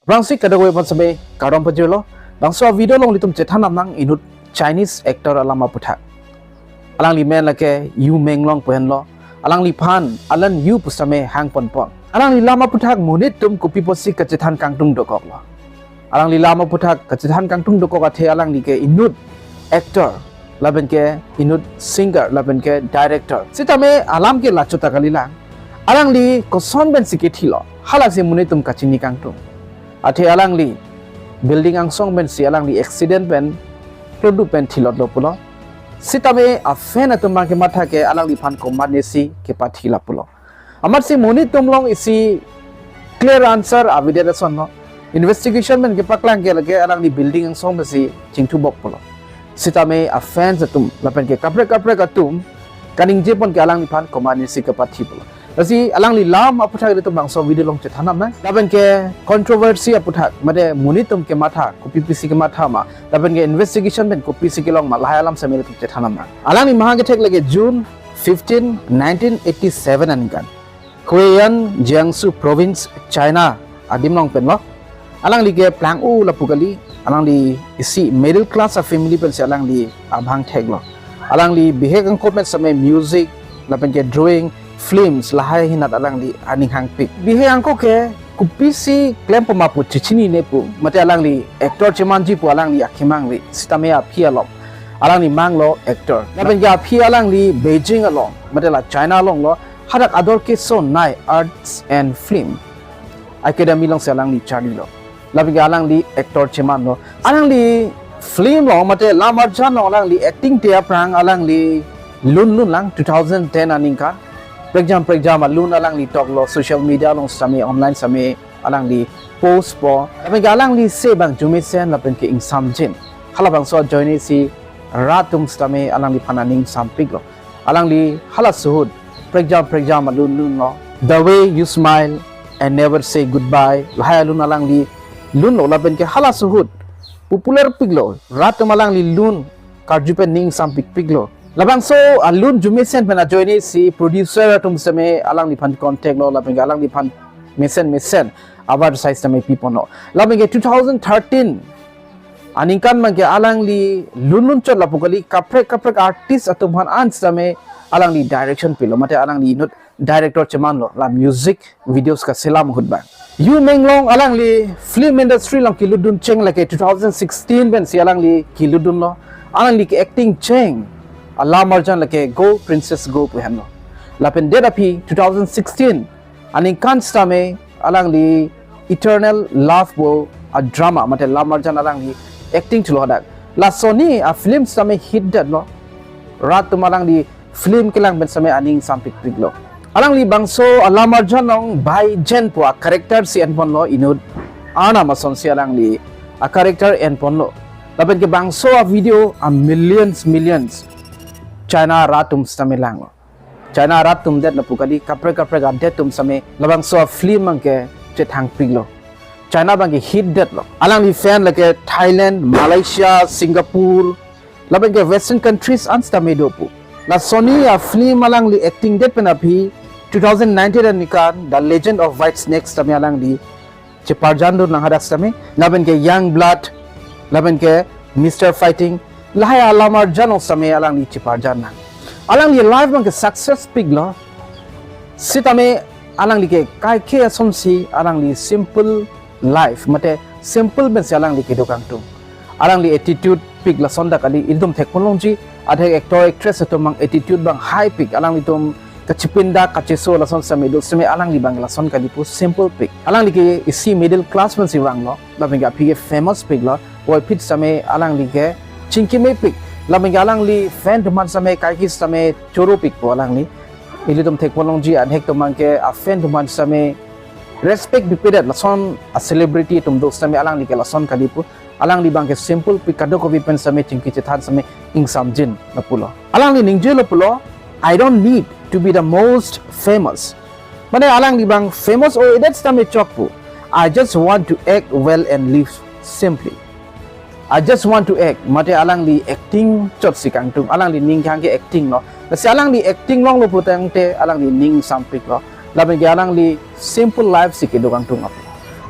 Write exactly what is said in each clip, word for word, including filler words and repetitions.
Aphrangsi kadokave aphan sitame kardom pajirlo. Bangso a-video along ilitum chethan nang inut Chinese actor alam aputhak. Alangli men lake Yu Menglong pu henlo. Alangliphan Alan Yu pu sitame hang ponpon. Alangli alam aputhak monit atum kopi pusi kachethan kangtung dokoklo. Alangli alam aputhak kachethan kangtung dokok athe alangli ke inut actor, lapen ke inut singer, lapen ke director. Sitame alam ke lacho ta kalilang. Alangli koson pensi kethilo, halasi monit atum kachini kangtung. Athe alangli building angsong pensi alangli accident pen, produk pen thilotlo pulo. Sitame a-fan atum abang kematha ke alangliphan komatnesi kepathi la pulo. Amatsi monit atum along isi clear answer avedet asonlo. Investigation pen kepaklang ke lake alangli building angsong pensi chingthubop pulo. Sitame a-fans atum, lapen ke kaprek kaprek atum kaningje pon ke alangliphan komatnesi kepathi pulo. Lasi alangli alam aputhak ilitum bangso video along chethan nang. Lapen ke controversy aputhak, mate monit atum kematha, kopi pusi kematha ma, lapen ke investigation pen kopisi kelong ma, lahai alam sitame ilitum chethan nang. Alangli mahang kethek lake June fifteen, nineteen eighty-seven aningkan. Huaiyan, Jiangsu Province, China adim along penlo. Alangli ke plang-o lapu kali, alangli isi middle class a-family pensi alangli abang theklo. Alangli bihek angko pen sitame music, lapen ke drawing, films, lahai ahinat alangli aning hangpik. Bihek angko ke kopisi klempoma pu chechinine pu, mate alangli actor chemanji pu alangli akemang ri, sitame aphi along alangli manglo actor. Lapen ke aphi alangli Beijing along, mate la China alonglo, hadak ador keso nai Arts and Film Academy alongsi alangli charlilo. Lapen ke alangli actor chemanlo. Alangli film along, mate alam arjan along alangli acting te aphrang alangli lun lunlang two thousand ten aningkan. Prekjam prekjam alun alangli toklo, social media along sitame, online sitame alangli post po. Lapen ke alangli se abang arjumesen lapen ke ingsamjin. Halabangso ajoinesi rat atum sitame alangliphan aning sampiklo. Alangli halaso ahut prekjam prekjam alun lunlo. The Way You Smile and Never Say Goodbye, lahai alun alangli lunlo, lapen ke halaso ahut popular piklo. Rat atum alangli lun karju pen ning sampikpiklo. Labangso alun arjumesen pen ajoinesi producer atum sitame alangliphan contact lo, lapen ke alangliphan mesen mesen advertise sitame piponlo. Lapen ke two thousand thirteen aningkan abang ke alangli lun lunchot lapu kali, kaprek kaprek artist atum aphan an sitame alangli direction pilo, mate alangli inut director chemanlo, la music videos kaselam ahut abang. Yu Menglong alangli film industry along kelutdun cheng lake two thousand sixteen pensi alangli kelutdunlo. Alangli ke acting cheng alam arjan lake Go Princess Go pu henlo. Lapen det aphi two thousand sixteen aningkan sitame alangli Eternal Love pu a-drama, mate alam arjan alangli acting thulo hadak. Lasoni a-film sitame hit detlo. Rat atum alangli film kelang pen sitame aning sampikpiklo. Alangli bangso alam arjan along Bai Jen pu a-character si enponlo, inut arnam asonsi alangli a-character enponlo. Lapen ke bangso a-video a-millions millions China rat atum sitame langlo. China rat atum det lapu kali, kaprek kaprek adet atum sitame labangso a-film abang ke chethangpiklo. China abang ke hit detlo. Alangli fan lake Thailand, Malaysia, Singapore, lapen ke Western countries an sitame do pu. Lasoni a-film alangli acting det pen aphi two thousand nineteen aningkan The Legend of White Snake sitame alangli cheparjandun nang hadak sitame, lapen ke Young Blood, lapen ke Mister Fighting, lahai alam arjan along sitame alangli cheparjan nang. Alangli life abang ke success piklo. Sitame alangli ke kaike asonsi alangli simple life, mate simple pensi alangli kedo kangtung. Alangli attitude pik lason ta kali, ilitum thekpon longji, adhek actor actress atum abang attitude abang high pik, alanglitum kachipindak kacheso lason sitame do sitame, alangli abang lason kali pu, simple pik. Alangli ke isi middle class pensi vanglo, lapen ke aphi ke famous piklo, puvoiphit sitame alangli ke chingki mepik, lapen ke alangli fan atum aphan sitame kaike sitame choro pikpo alangli. Ilitum thekpon longji, adhek atum abang ke a-fan atum aphan sitame respect bipedet, lason a-celebrity atum do sitame alangli ke lason kali pu. Alangli abang ke simple pik, kadokave pen sitame chingki chethan sitame ingsamjin lapulo. Alangli ningjelo pulo, "I don't need to be the most famous." Mane alangli abang famous o-edet sitame chok pu. "I just want to act well and live simply." "I just want to act," mate alangli acting chotsi kangtung, alangli ning kehang ke acting lo. Lasi alangli acting longlo putangte alangli ning sampiklo. Lapen ke alangli simple life si kedo kangtung ap.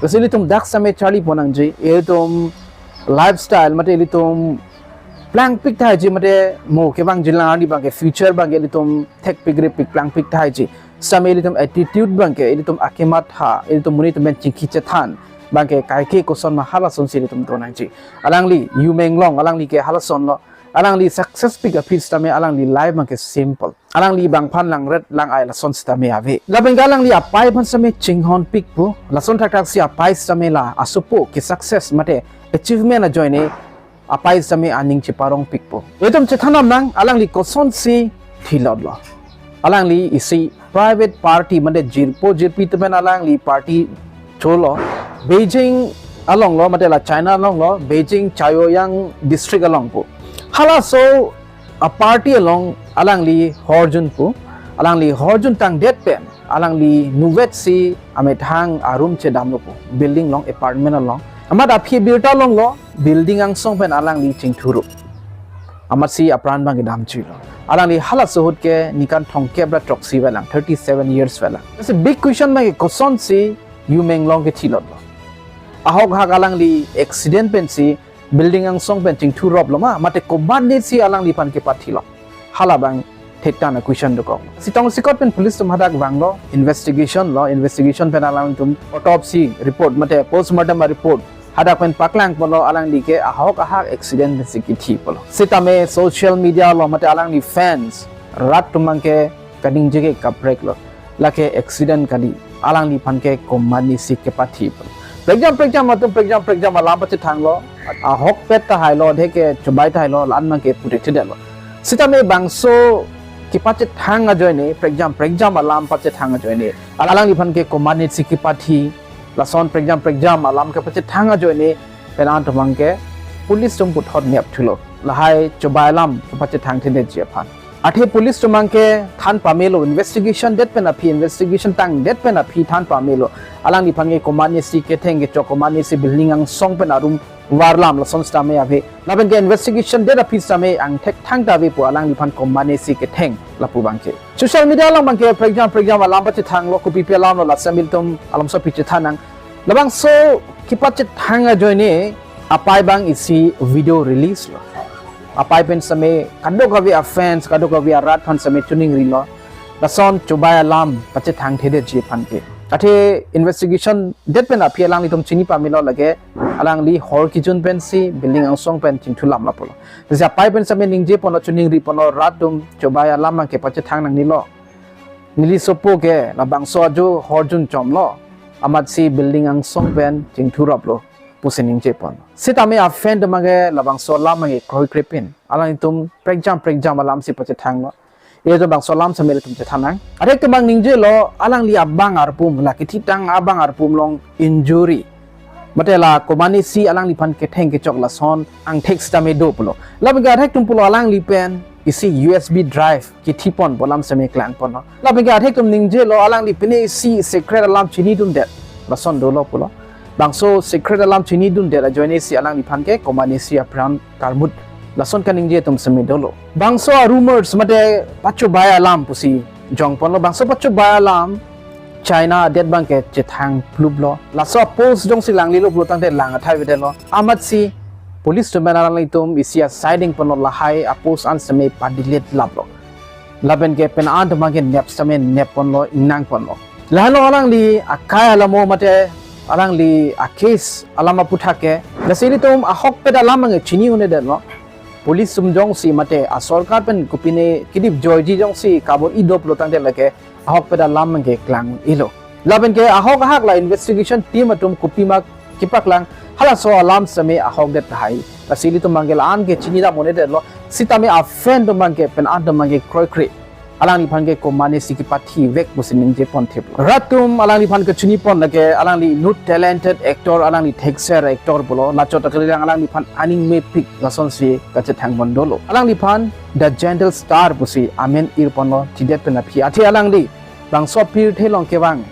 Lasi ilitum dak sitame charli pon nangji, ilitum lifestyle mate ilitum plangpik tahai ji mate mo kevang jilang arni abangke future abangke ilitum thekpik repik plangpik tahai ji. Sitame ilitum attitude abangke ilitum akematha ilitum monit atum pen chingki chethan abangke kaike koson ma halasonsi ilitum do nangji. Alangli Yu Menglong alangli ke halasonlo. Alangli success pik aphi sitame alangli life abangke simple. Alangli bangphan langret lang-ai lason sitame ave. Lapen ke alangli apai aphan sitame chinghon pikpo. Lason thakthak si apai sitame la asopo ke success mate achievement ajoine apai sitame aning cheparong pikpo. Itum chethan nang alangli kosonsi thilotlo. Alangli isi private party mate jirpo jirpi atum pen alangli party cholo. Beijing alonglo mate la China alonglo, Beijing Chaoyang district alongpo. Halaso a party along alangli horjunpo. Alangli horjun tangdet pen alangli nuvet si amethang arum chedamlopo, building along, apartment along. Amat aphi birta alonglo, building angsong pen alangli chingthurup. Amatsi apran abangke damchilo. Alangli halaso ahut ke nikan thomkep ra throksi avelang, thirty seven years avelang. Lasi big question abangke kosonsi Yu Menglong ke thilotlo? Ahok ahak alangli accident pensi building angsong pen chingthuroplo ma mate komatnesi alangliphan kepathilo? Hala abang thektan a question dokok. Si tongsekot pen police atum hadak vanglo, investigation lo, investigation pen alangtum autopsy report mate postmortem report hadak pen paklangponlo alangli ke ahok ahak accident pensi kithi pulo. Sitame social media lo mate alangli fans rat atum abangke kaningje ke kapreklo. Lake accident kali. Alangliphan ke komatnesi kepathi pulo. Prekjam prekjam atum prekjam prekjam alam pachethanglo. Ahokpet tahailo, deke chobai tahailo, la-an abangke puthekthedetlo. Sitame bangso kepachethang ajoine, prekjam prekjam alam pachethang ajoine alangliphan ke komatnesi kepathi, lason prekjam prekjam alam kepachethang ajoine pen an atum abangke police atum puthot nepthulo. Lahai chobai alam kepachethangthedetji aphan. Athe police atum abangke than pamelo, investigation det pen aphi, investigation tangdet pen aphi than pamelo. Alangliphan ke komatnesi ketheng kechok, komatnesi building angsong pen arum varlam, lason sitame ave. Lapen ke investigation det aphi sitame angthek thangta avepo alangliphan komatnesi ketheng lapu abangke. Social media along abangke prekjam prekjam alam pachethanglo, kopipi alamlo, la sitame ilitum alamso aphi chethan nang. Labangso kepachethang ajoine apai abang isi video release lo. Apai pen sitame kadokave a fans, kadokave a rat aphan sitame choningrilo. Lason chobai alam pachethangthedetji aphan ke. Athe investigation det pen aphi alanglitum chini pamelo, lake alangli hor kejun pensi building angsong pen chingthulam lapulo. Lasi apai pen sitame ningjeponlo, choningriponlo, rat atum chobai alam abangke pachethang nangnelo. Neli sopo ke labangso ajo horjun chomlo, amatsi building angsong pen chingthuroplo pusi ningjepon. Sitame a fan atum abangke labangso alam abangke kroikrepin. Alangtum prekjam prekjam alamsi pachethanglo. Itum bangso alam sitame ilitum chethan nang. Athe atum abang ningjelo alangli abang arpum, la kethitang abang arpum along injury mate la komatnesi alangliphan ketheng kechok lason angthek sitame do pulo. Lapen ke athe atum pulo alangli pen isi U S B drive kethipon pu alam sitame klangponlo. Lapen ke athe atum ningjelo alangli pine isi secret alam chinidundet lason dolo pulo. Bangso secret alam chinidundet ajoinesi alangliphan ke komatnesi apran karmut, lason kaningje atum sitame dolo. Bangso a rumors mate pachobai alam pusi jongponlo, bangso pachobai alam China adet abangke chethang pluplo. Laso a post jongsi langlelo pulo tangte lang athai avedetlo. Amatsi police atum pen alanglitum isi a side ingponlo, lahai a post an sitame pa delete laplo. Lapen ke pen an atum abangke nep sitame nepponlo, ingnangponlo. Lahelo alangli akai alamo mate alangli a case alam aputhak ke. Lasi ilitum ahokpet alam abangke chini un-edetlo. Police atum jongsi mate a sorkar pen kopine kedip joiji jongsi kabor-i do pulo tangte lake ahokpet alam abangke klang-ilo. Lapen ke ahok ahak la investigation team atum kopima kepaklang, halaso alam sitame ahokdet tahai. Lasi ilitum abangke la-an ke chinidam un-edetlo. Sitame a fan atum abangke pen an atum abangke kroikre. Alangliphan ke komatnesi kepathivek pusi ningjeponthiplo. Rat atum alangliphan kechinipon lake alangli inut talented actor, alangli thekser actor pulo, lachot akalilang alangliphan aning mepik lasonsi kachethangpon dolo. Alangliphan The Gentle Star pusi amen irponlo, chidet pen aphi. Athe alangli bangso pirthe along kevang,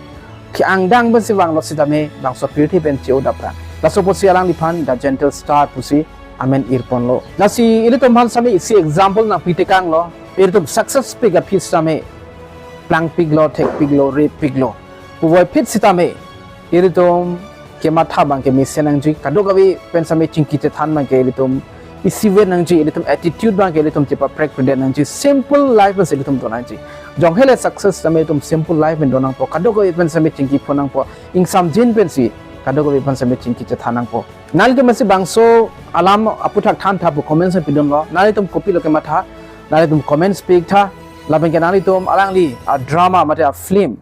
ke-angdeng pensi vanglo sitame bangso pirthe pen che-o daprang. Laso pusi alangliphan The Gentle Star pusi amen irponlo. Lasi ilitum aphan sitame isi example nangpitekanglo. Ilitum success pik aphi sitame plangpiklo, thekpiklo, repiklo. Puvoiphit sitame ilitum kematha abangke mesen nangji, kadokave pen same chingki chethan abangke ilitum isivet nangji, ilitum attitude abangke ilitum chepaprek predet nangji, simple life pensi ilitum do nangji. Jonghe le success same ilitum simple life pen do nangpo, kadokave pen same chingki pho nangpo, ingsamjin pensi kadokave pen same chingki chethan nangpo. Nanglitum pensi bangso alam aputhak than tha pu comments pidunlo. Nanglitum kopilo kematha, nanglitum comments pi-iktha. Lapenke nanglitum alangli a drama mate a film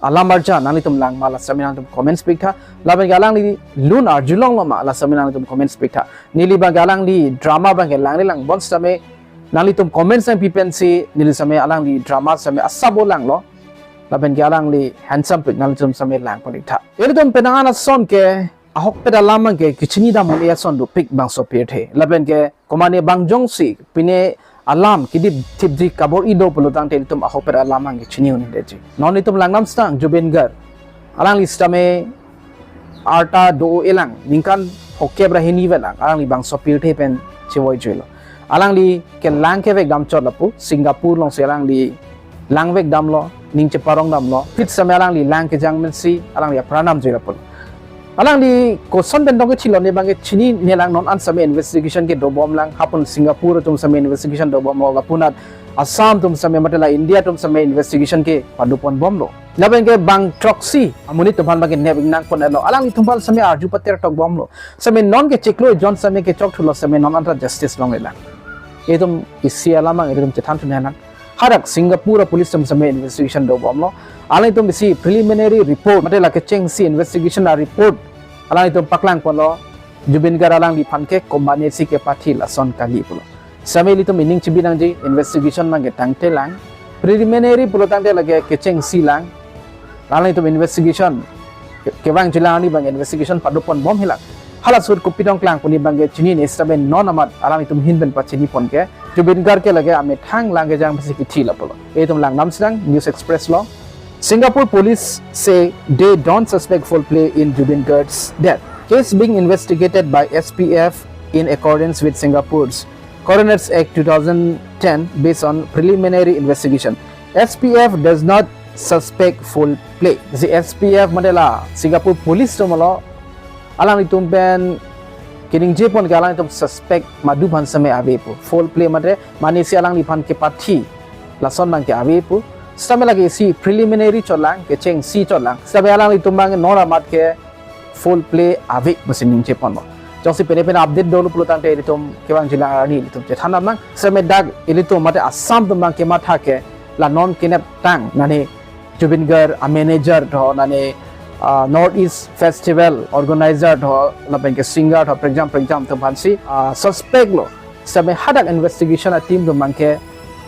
alam arjan nanglitum lang ma la same nanglitum comments pi-iktha. Lapenke alangli lun arjulonglo ma la same nanglitum comments pi-iktha. Neli abangke alangli drama abangke langle lang bon same nanglitum comments nangpi pensi neli same alangli drama same asabo langlo. Lapenke alangli handsome pik nanglitum same lang pon-iktha. Ilitum penang an ason ke ahokpet alam abangke kechini dam un-e ason dopik bangso pirthe. Lapenke komane bang jongsi pine alam kedip thipji kabor-i do pulo tangte ilitum ahokpet alam abangke chini un-edetji. Non ilitum lang nam stang Zubeen Garg. Alangli sitame arta do-o-e lang, ningkan phokep ra hini vet lang alangli bangso pirthe pen chevoijuilo. Alangli ke lang kevek dam chot lapu, Singapore alongsi alangli lang vek damlo, ning cheparong damlo. Pit same alangli lang kejang pensi alangli apran damjui lapu. Alangli koson pen dong kethilo ne abangke chinine lang, non an same investigation ke dobom lang, ha pu Singapore atum same investigation dobomlo, lapunat Assam atum same mate la India atum same investigation ke pado ponbomlo. Lapenke bang throksi amonit atum aphan abangke nep ingnang pon-etlo. Alanglitum aphan same arju pater tokbomlo. Same non ke chiklo jon same ke chokthulo same non anta justice longle lang. Itum isi alam abang itum chethan thunang. Hadak Singapore police atum same investigation dobomlo. Alanglitum isi preliminary report mate la kechengsi investigation a report alanglitum paklang ponlo. Zubeen Garg alangliphan ke kombine si kepathi lason kali pulo. Same ilitum ining chibi nangji, investigation abangke tangte lang. Preliminary pulo tangte lake kechengsi lang. Alanglitum investigation ke-, kevangji lang, arni abang investigation pado ponbom hilang. Hala ahut kopi tong klang pu ne abangke chinine, sitame non amat alanglitum ahin pen pachini pon ke Zubeen Garg ke lake amethang lang kejang pensi kithi lapulo. Itum lang nam stang News Express along. Singapore police say they don't suspect foul play in Zubeen Garg's death. Case being investigated by S P F in accordance with Singapore's Coroner's Act two thousand ten based on preliminary investigation. S P F does not suspect foul play. Si S P F mate la Singapore police atum lo alanglitum pen keningje pon ke alanglitum suspect madu aphan same ave pu. Foul play mate mane si alangliphan kepathi lason abangke ave pu. Sitame lake isi preliminary chot lang, kechengsi chot lang. Sitame alanglitum abang non amat ke foul play ave pusi ningje ponlo. Jongsi pine pine update dolo pulo tangte ilitum kevangji lang arni ilitum chethan dam nang. Sitame dak ilitum mate Assam atum abang kematha ke la non kenep tang nane Zubeen Garg a manager tho nane, ah, North East Festival organizer tho lapenke singer tho prekjam prekjam atum aphansi, ah, suspect lo. Sitame hadak investigation a team atum abangke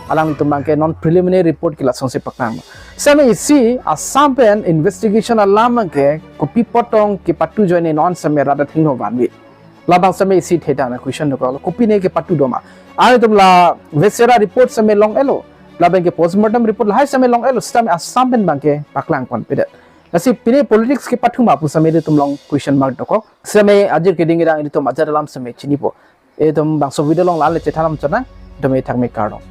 alanglitum abangke non preliminary report ke lasonsi paklang. Sitame isi Assam pen investigation alam abangke kopi apot tong kepatu ajoine non sitame rat athengno vanve. Labang sitame isi theda na question dokok lo, kopine kepatu do ma. Alanglitum la viscera report sitame long-etlo. Lapenke postmortem report lahai sitame long-etlo, sitame Assam pen abangke paklang ponpedet. Lasi pine politics kepathu ma pu sitame ilitum along question mark dokok. Sitame ajir keding idang ilitum ajat alam sitame chinipo. Itum bangso video along la-an le chethan dam chot nang, itum ethak me kardom.